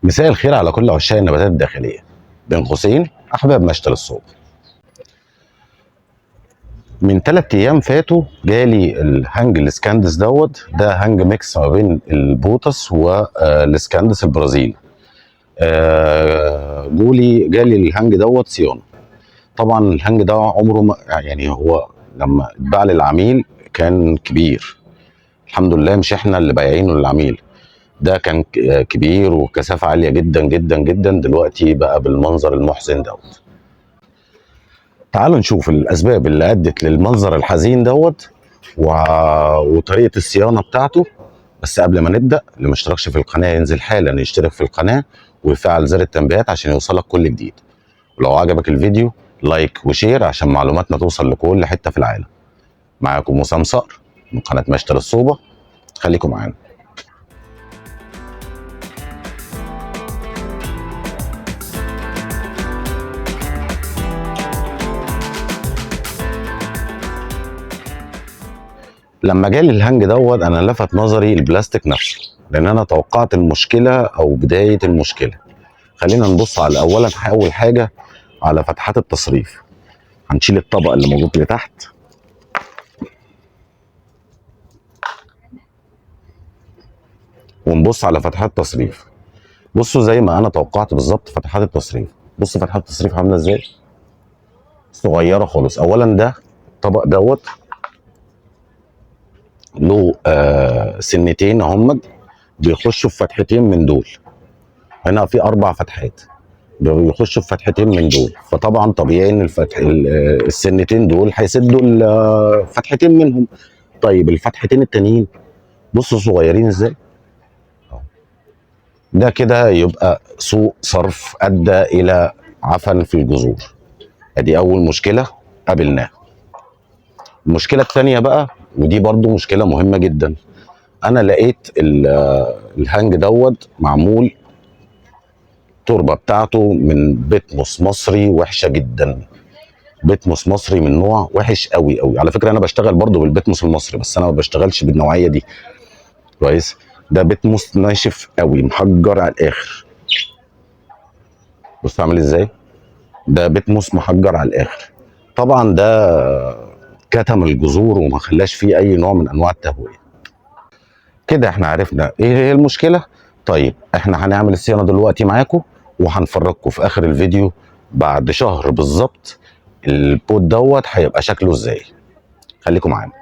مساء الخير على كل عشاق النباتات الداخلية، بين قوسين أحباب مشتل الصوب. من 3 أيام فاتوا جالي الهنج الاسكندس دوت، ده هنج mix ما بين البوتس والاسكندس البرازيلي. جالي الهنج دوت صيانة. طبعا الهنج ده عمره ما، يعني هو لما اتباع للعميل كان كبير، الحمد لله مش احنا اللي بايعينه للعميل، ده كان كبير وكثافة عالية جدا جدا جدا. دلوقتي بقى بالمنظر المحزن دوت. تعالوا نشوف الأسباب اللي أدت للمنظر الحزين دوت وطريقة الصيانة بتاعته. بس قبل ما نبدأ، اللي ما اشتركش في القناة ينزل حالا يشترك في القناة ويفعل زر التنبيهات عشان يوصلك كل جديد. ولو عجبك الفيديو like و share عشان معلوماتنا توصل لكل حتة في العالم. معاكم وسام صقر من قناة مشتل الصوبة، خليكم معانا. لما جالي الهنج دوت انا لفت نظري البلاستيك نفسه، لان انا توقعت المشكلة او بداية المشكلة. خلينا نبص على اول حاجة على فتحات التصريف. هنشيل الطبق اللي موجود اللي تحت، ونبص على فتحات التصريف. بصوا زي ما انا توقعت بالظبط فتحات التصريف. بصوا فتحات التصريف عامله ازاي، صغيرة خالص. اولا ده الطبق دوت له سنتين اهم بيخشوا في فتحتين من دول، هنا في 4 فتحات بيخشوا في فتحتين من دول، فطبعا طبيعي ان السنتين دول هيسدوا الفتحتين منهم. طيب الفتحتين التانيين بصوا صغيرين ازاي، ده كده يبقى سوء صرف ادى الى عفن في الجذور. ادي اول مشكلة قابلناها. المشكلة التانية بقى، ودي برضو مشكلة مهمة جدا، انا لقيت الهنج دوت معمول التربة بتاعته من بيتموس مصري وحشة جدا، بيتموس مصري من نوع وحش قوي قوي. على فكرة انا بشتغل برضو بالبيتموس المصري، بس انا ما بشتغلش بالنوعيه دي. كويس، ده بيتموس ناشف قوي محجر على الاخر. بص عامل ازاي، ده بيتموس محجر على الاخر. طبعا ده كتم الجذور وما خلاش فيه اي نوع من انواع التهويه. كده احنا عرفنا ايه هي المشكلة. طيب احنا هنعمل الصيانة دلوقتي معاكم، وهنفرجكم في اخر الفيديو بعد شهر بالظبط البوت دوت هيبقى شكله ازاي. خليكم معانا.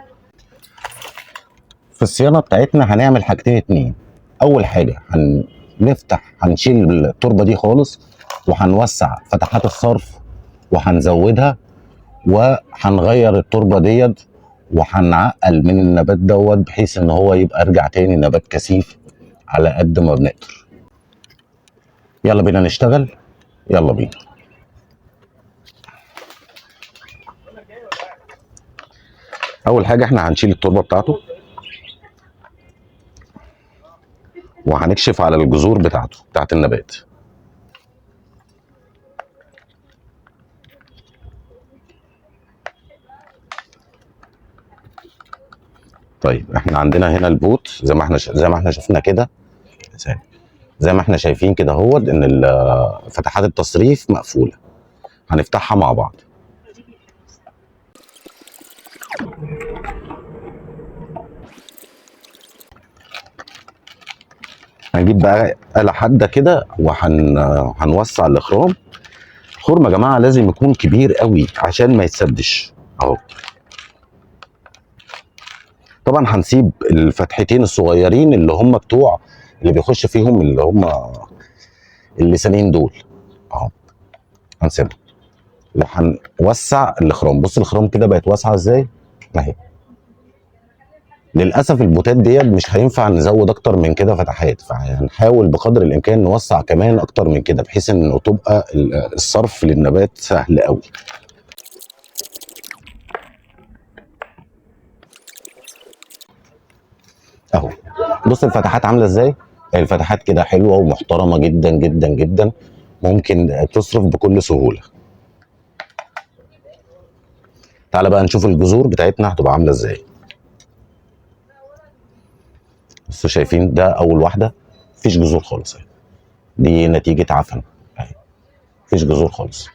في الصيانة بتاعتنا هنعمل حاجتين اتنين. اول حاجة هنشيل التربة دي خالص، وهنوسع فتحات الصرف وهنزودها، وهنغير التربة ديت، وهنعقل من النبات دوت بحيث ان هو يبقى ارجع تاني نبات كثيف على قد ما بنقدر. يلا بينا نشتغل، يلا بينا. اول حاجة احنا هنشيل التربة بتاعته، وهنكشف على الجذور بتاعته بتاعت النبات. طيب احنا عندنا هنا البوت زي ما احنا شفنا كده، زي ما احنا شايفين كده اهوت ان فتحات التصريف مقفولة. هنفتحها مع بعض. هنجيب بقى آلة حادة كده وهنوسع الاخرام. الخرم يا جماعة لازم يكون كبير قوي عشان ما يتسدش اهو. طبعا هنسيب الفتحتين الصغيرين اللي هم بتوع اللي بيخش فيهم اللي هم اللسانين دول اهو، هنسيبهم وهنوسع الاخرام. بص الاخرام كده بقت واسعة ازاي اهي. للاسف البوتات ديت مش هينفع نزود اكتر من كده فتحات، فهنحاول بقدر الامكان نوسع كمان اكتر من كده بحيث انه تبقى الصرف للنبات سهل قوي. اهو بص الفتحات عامله ازاي. الفتحات كده حلوة ومحترمه جدا جدا جدا، ممكن تصرف بكل سهولة. تعالى بقى نشوف الجذور بتاعتنا هتبقى عامله ازاي. بصوا شايفين ده اول واحدة مفيش جذور خالص اهي. دي نتيجة عفن اهي، مفيش جذور خالص.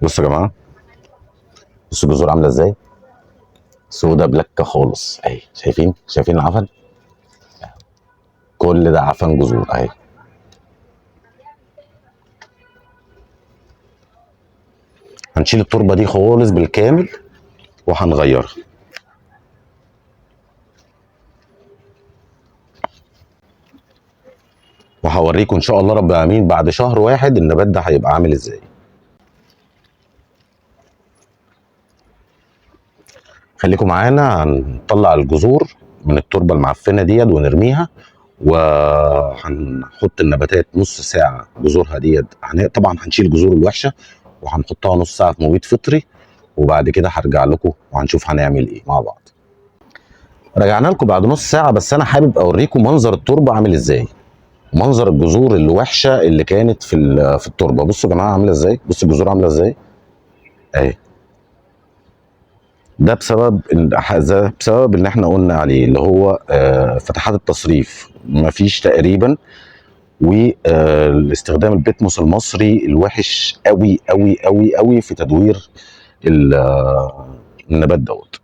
بصوا يا جماعة، بصوا الجذور عامله ازاي، سودا بلاكه خالص اهي. شايفين؟ شايفين العفن؟ كل ده عفن جذور اهي. هنشيل التربة دي خالص بالكامل وهنغيرها. وهوريكم ان شاء الله رب العالمين بعد شهر واحد النبات ده هيبقى عامل ازاي. خليكم معانا، هنطلع الجذور من التربة المعفنه ديت ونرميها، وهنحط النباتات نص ساعة جذورها ديت. طبعا هنشيل الجذور الوحشة وهنحطها نص ساعة في مبيد فطري، وبعد كده هرجع لكم وهنشوف هنعمل ايه مع بعض. رجعنا لكم بعد نص ساعة، بس انا حابب اوريكم منظر التربة عامل ازاي، منظر الجذور الوحشة اللي كانت في التربة. بصوا يا جماعة عامله ازاي، بصوا الجذور عامله ازاي اهي. ده بسبب اللي احنا قلنا عليه، اللي هو فتحات التصريف مفيش تقريبا، والاستخدام البيتموس المصري الوحش قوي قوي قوي قوي في تدوير النبات دوت.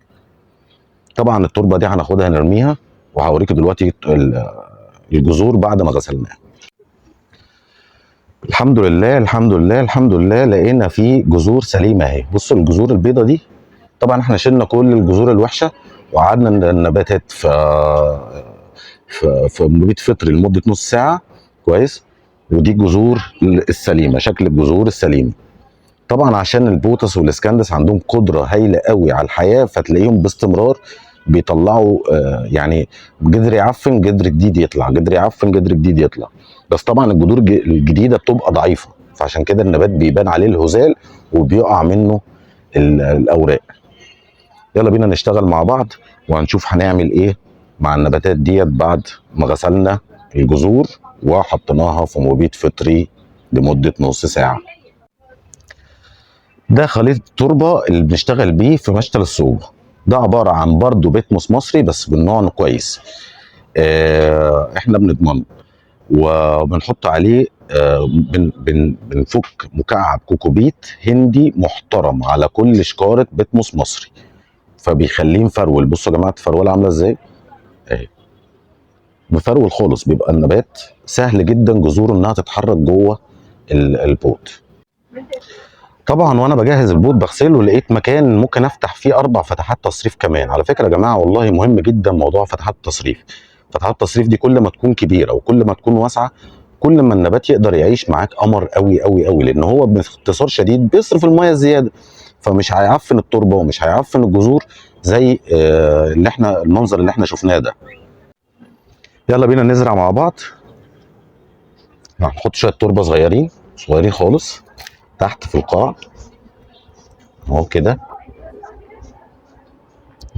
طبعا التربة دي هناخدها نرميها، وهوريكم دلوقتي الجذور بعد ما غسلناها. الحمد لله الحمد لله الحمد لله لقينا في جذور سليمة اهي. بصوا الجذور البيضة دي، طبعا احنا شلنا كل الجذور الوحشة وقعدنا النباتات في مبيد فطري لمدة نص ساعة كويس. ودي الجذور السليمة، شكل الجذور السليمة. طبعا عشان البوتس والاسكندس عندهم قدره هايلة قوي على الحياة، فتلاقيهم باستمرار بيطلعوا يعني جذر يعفن جذر جديد يطلع، جذر يعفن جذر جديد يطلع. بس طبعا الجذور الجديدة بتبقى ضعيفة، فعشان كده النبات بيبان عليه الهزال وبيقع منه الاوراق. يلا بينا نشتغل مع بعض وهنشوف هنعمل ايه مع النباتات ديت بعد ما غسلنا الجذور وحطيناها في مبيد فطري لمدة نص ساعة. ده خليط التربة اللي بنشتغل بيه في مشتل الصوبة. ده عبارة عن برضو بيتموس مصري بس بالنوع كويس، احنا بنضمنه، وبنحط عليه بنفك مكعب كوكوبيت هندي محترم على كل شكارة بيتموس مصري، فبيخليه مفرول. بصوا يا جماعة الفروله عامله ازاي اهي، مفرول خالص. بيبقى النبات سهل جدا جذوره انها تتحرك جوه ال pot. طبعا وانا بجهز ال pot بغسله لقيت مكان ممكن افتح فيه 4 فتحات تصريف كمان. على فكرة يا جماعة والله مهم جدا موضوع فتحات التصريف. فتحات التصريف دي كل ما تكون كبيرة وكل ما تكون واسعة كل ما النبات يقدر يعيش معاك قمر قوي قوي قوي، لان هو باختصار شديد بيصرف المية الزيادة، فمش هيعفن التربة ومش هيعفن الجذور زي اللي احنا المنظر اللي احنا شفناه ده. يلا بينا نزرع مع بعض. هنحط شوية تربه صغيرين صغيرين خالص تحت في القاع اهو كده،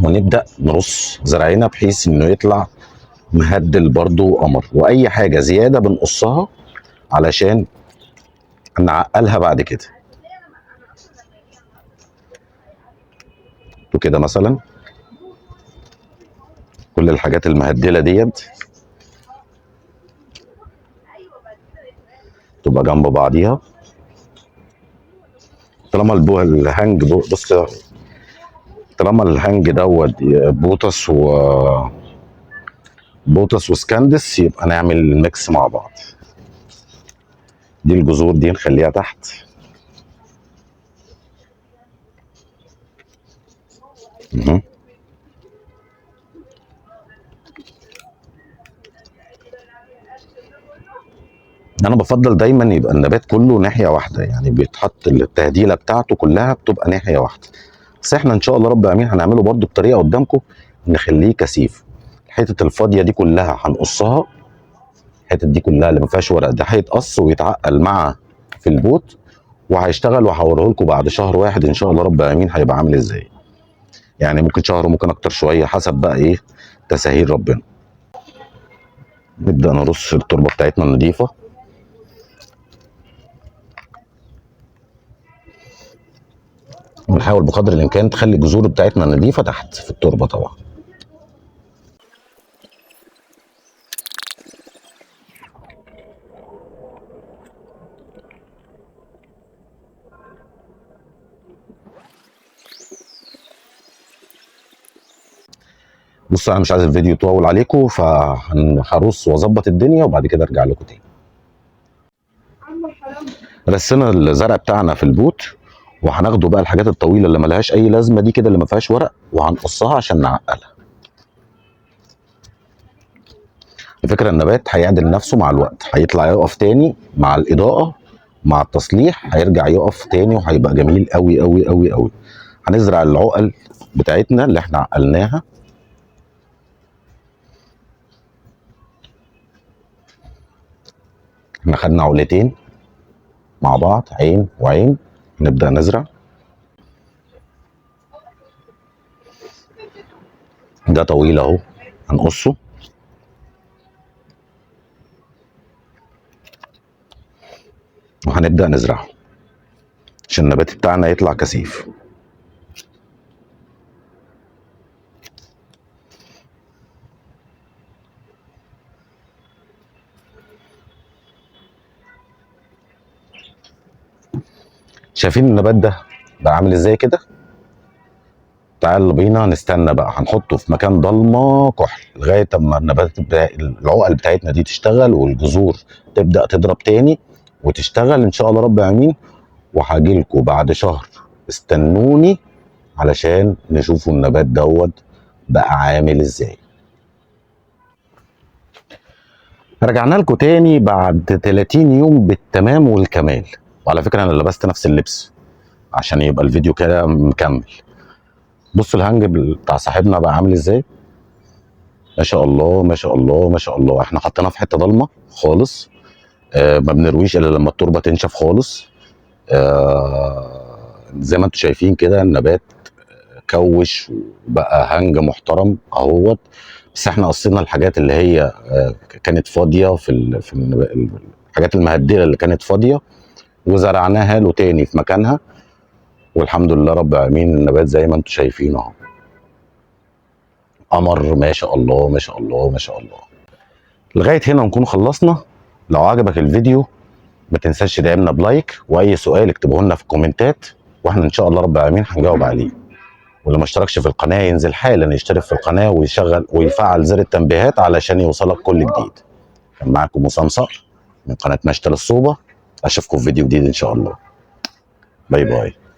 ونبدا نرص زرعنا بحيث انه يطلع مهدل برضو قمر، واي حاجة زيادة بنقصها علشان نعقلها بعد كده. وكده مثلا كل الحاجات المهدله ديت تبقى جنب بعضيها. طالما الهنج بص، طالما الهنج دوت بوتس وسكندس يبقى نعمل ال mix مع بعض. دي الجذور دي نخليها تحت. انا بفضل دايما يبقى النبات كله ناحية واحدة، يعني بيتحط التهديله بتاعته كلها بتبقى ناحية واحدة. بس احنا ان شاء الله رب العالمين هنعمله برضو بطريقة قدامكم نخليه كثيف. الحتة الفاضيه دي كلها هنقصها، الحتة دي كلها اللي ما فيهاش ورق ده هيتقص ويتعقل مع في البوت وهيشتغل، وهوريه لكم بعد شهر واحد ان شاء الله رب العالمين هيبقى عامل ازاي. يعني ممكن شهر وممكن اكتر شوية حسب بقى ايه تساهيل ربنا. نبدا نرص التربة بتاعتنا النظيفة. ونحاول بقدر الامكان تخلي الجذور بتاعتنا نظيفة تحت في التربة طبعا. بصوا انا مش عايز الفيديو يطول عليكم، فهرص واظبط الدنيا وبعد كده ارجع لكم تاني. رسينا الزرع بتاعنا في البوت، وهناخده بقى الحاجات الطويلة اللي ملهاش اي لازمه دي كده، اللي ما فيهاش ورق، وهنقصها عشان نعقلها. الفكرة النبات هيعدل نفسه مع الوقت، هيطلع يقف تاني مع الاضاءة مع التصليح، هيرجع يقف تاني وهيبقى جميل قوي قوي قوي قوي. هنزرع العقل بتاعتنا اللي احنا عقلناها. احنا خدنا عقلتين مع بعض، عين وعين. نبدأ نزرع. ده طويل اهو، هنقصه. وهنبدأ نزرعه عشان النبات بتاعنا يطلع كثيف. شايفين النبات ده بقى عامل ازاي كده؟ تعالوا بينا نستنى بقى، هنحطه في مكان ضلمة كحل لغاية اما النبات العقل بتاعتنا دي تشتغل والجذور تبدا تضرب تاني وتشتغل ان شاء الله رب العالمين. وهاجيلكوا بعد شهر، استنوني علشان نشوفوا النبات دوت بقى عامل ازاي. رجعنا لكم تاني بعد 30 يوم بالتمام والكمال. وعلى فكرة انا لبست نفس اللبس عشان يبقى الفيديو كده مكمل. بصوا الهنج بتاع صاحبنا بقى عامل ازاي، ما شاء الله ما شاء الله ما شاء الله. احنا حطيناه في حتة ضلمة خالص، ما بنرويش الا لما التربة تنشف خالص. زي ما انتم شايفين كده النبات كوش وبقى هنج محترم اهوت. بس احنا قصينا الحاجات اللي هي كانت فاضية في الحاجات المهدله اللي كانت فاضية، وزرعناها له تاني في مكانها، والحمد لله رب العالمين. النبات زي ما انتم شايفين اهو قمر، ما شاء الله ما شاء الله ما شاء الله. لغاية هنا نكون خلصنا. لو عجبك الفيديو ما تنساش تدعمنا ب like، واي سؤال اكتبه لنا في الكومنتات واحنا ان شاء الله رب العالمين هنجاوب عليه. واللي ما اشتركش في القناة ينزل حالا يشترك في القناة ويشغل ويفعل زر التنبيهات علشان يوصلك كل جديد. كان معاكم وسام صقر من قناة مشتل الصوبه، اشوفكم في فيديو جديد ان شاء الله. bye bye.